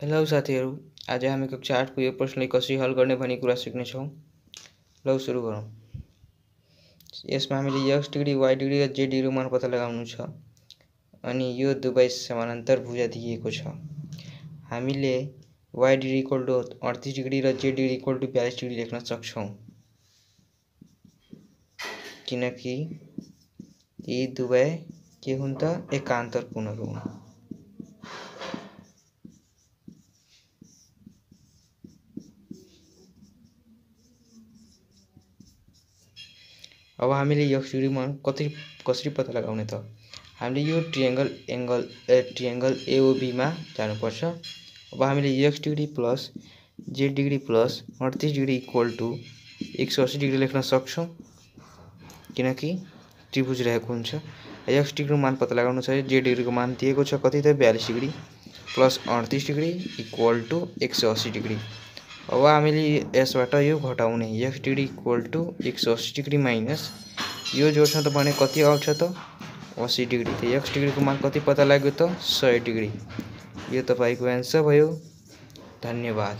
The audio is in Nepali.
हेलो साथीहरू, आज हामी कक्षा 8 को यो प्रश्नलाई कसरी हल गर्ने भन्ने कुरा सिक्नेछौँ। ल सुरु गरौँ। यसमा हामीले x डिग्री y डिग्री र z डिग्रीको मान पत्ता लगाउनु छ अनि यो दुवै समानान्तर भुजा दिएको छ। हामीले y degree equal to 38 degree र z degree equal to 42 degree लेख्न सक्छौँ किनकि यी दुवै के हुन् त एकान्तर कोणहरू हुन्। अब हामीले x डिग्री मान कसरी पत्ता लगाउने त? हामीले यो ट्रायंगल AOB मा जानुपर्छ। अब हामीले x degree plus z degree plus 38 degree equal to 180 degree लेख्न सक्छौँ किनकि त्रिभुज रहेको हुन्छ। x डिग्रीको मान पत्ता लगाउनु छ। z डिग्रीको मान दिएको छ कति त 42 degree plus 38 degree equal to 180 degree. अब हामीले यसबाट यो घटाउने x degree equal to 180 degree minus यो जोड्छौँ त भने कति आउँछ त 80 डिग्री। त x डिग्रीको मान कति पत्ता लाग्यो त 100 डिग्री। यो तपाईको आन्सर भयो। धन्यवाद।